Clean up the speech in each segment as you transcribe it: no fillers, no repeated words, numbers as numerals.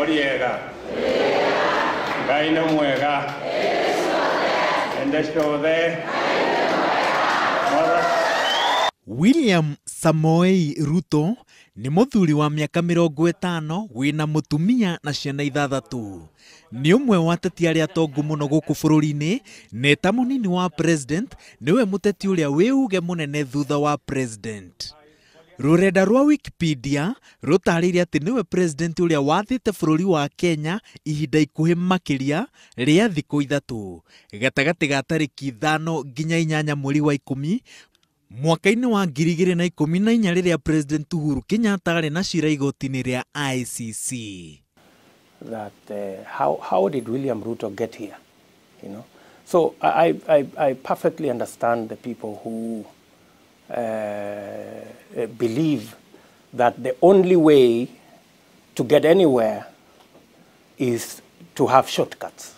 Muriega. Ngai nĩ mwega. Hĩndĩ ciothe. William Samoei Ruto nĩ mũthuri wa mĩaka 50 wĩna mũtumia na ciana 6. Nĩ ũmwe wa ateti arĩa atongu mũno gũkũ bũrũri-inĩ na eta mũnini wa president nĩwe mũteti ũrĩa wĩ uge mũnene thutha wa president. Rũrenda rwa Wikipedia rũtarĩirie atĩ nĩwe president ũrĩa wathĩte bũrũri wa Kenya ihinda ikuhĩ makĩria rĩa thikũ 3 gatagatĩ ga tarĩki 5 nginya 8 mweri wa 10 mwaka-inĩ wa 2014 rĩrĩa President Uhuru Kenyatta arĩ na cira igoti-inĩ rĩa ICC. That how did William Ruto get here? You know? So I perfectly understand the people who believe that the only way to get anywhere is to have shortcuts.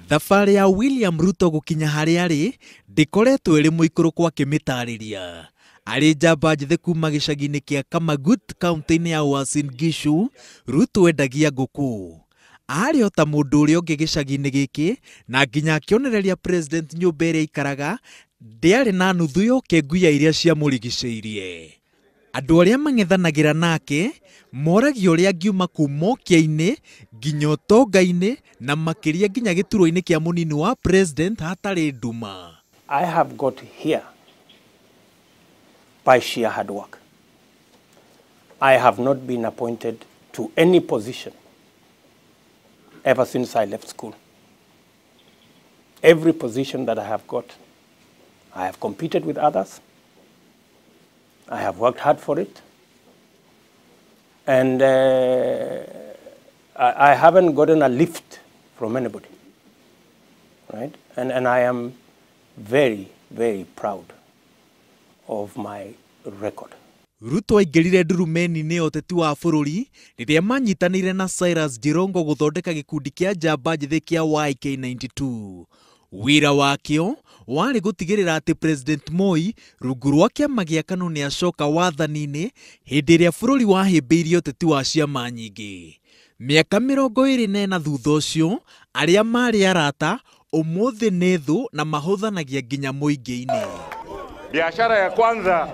Thabarĩ ya William Ruto gũkinya harĩa arĩ ndĩkoretwo ĩrĩ mũikũrũko akĩmĩtarĩria. Arĩ njamba njĩthĩ kuma gĩcagi-inĩ kĩa Kamagut kaunti-inĩ ya Uasin Gishu, Ruto endagia ngũkũ. Arĩ o ta mũndũ ũrĩa ũngĩ gĩcagi-inĩ gĩkĩ na nginya akĩonereria president nyũmba ĩrĩa aikaraga ndĩarĩ na nuthu ya ũkengu ya iria ciamũrigicĩirie. Andũ arĩa mang'ethanagĩra nake moragia ũrĩa angiuma kuma ũkĩa-inĩ nginya ũtonga-inĩ na makĩria nginya gĩturwa-inĩ kĩa mũnini wa president hatarĩ nduma. I have got here by sheer hard work. I have not been appointed to any position ever since I left school. Every position that I have got, I have competed with others. I have worked hard for it. And I haven't gotten a lift from anybody, right? And I am very, very proud of my record. Ruto aingĩrire ndurumeni-inĩ ya ũteti wa bũrũri rĩrĩa manyitanĩire na Cyrus Jirongo gũthondeka gĩkundi kĩa njamba njĩthĩ kĩa YK92. Wĩra wakĩo warĩ gũtigĩrĩra atĩ President Moi rungu rwa kĩama gĩa KANU nĩacoka wathani-inĩ hĩndĩ ĩrĩa bũrũri wahĩmbĩirie ũteti wa ciama nyingĩ. Mĩaka 24 thutha ũcio, arĩa marĩ arata ũmũthĩ nĩ thũ na mahũthanagia nginya mũingĩ-inĩ. Biashara ya kwanza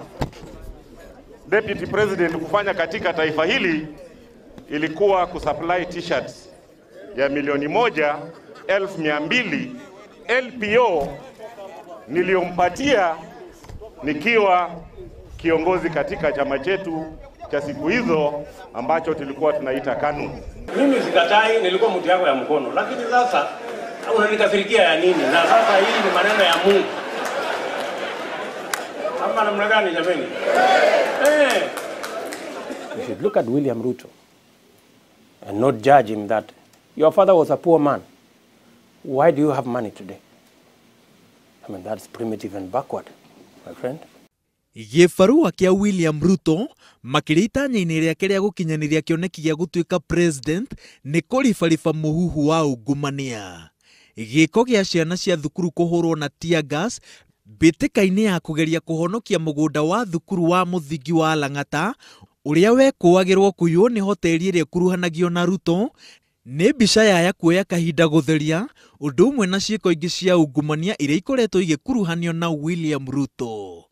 Deputy President kufanya katika taifa hili ilikuwa kusupply t-shirts ya 1,200,000 LPO niliyompatia nikiwa kiongozi katika chama chetu cha siku hizo ambacho tulikuwa tunaita KANU. Mimi sikatai, nilikuwa mtu yako ya mkono, lakini sasa unanikasirikia ya nini? Na sasa hii ni maneno ya Mungu. Ama namna gani jameni? You should look at William Ruto and not judge him that your father was a poor man. Why do you have money today? I mean, that's primitive and backward, my friend. Gĩbarũa kĩa William Ruto makĩria itanya-inĩ rĩake rĩa gũkinyanĩria kĩoneki gĩa gũtuĩka president nĩ kũribariba mũhuhu wa ungumania. Gĩko gĩa ciana cia thukuru kũhũrwo na tear gas mbĩtĩka-inĩ ya kũgeria kũhonokia mũgũnda wa thukuru wa mũthingi wa Lang'ata ũrĩa wekũagĩrwo kũiywo nĩ hoteli ĩrĩa ĩkuruhanagio na Ruto nĩ mbica yaya kuoya kahinda gũtheria ũndũ ũmwe na ciĩko ingĩ cia ungumania iria ikoretwo igĩkuruhanio na William Ruto.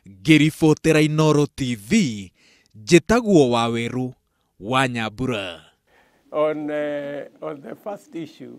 Ngĩribotera Inooro TV, njĩtagwo Wawerũ wa Nyambura. On the first issue,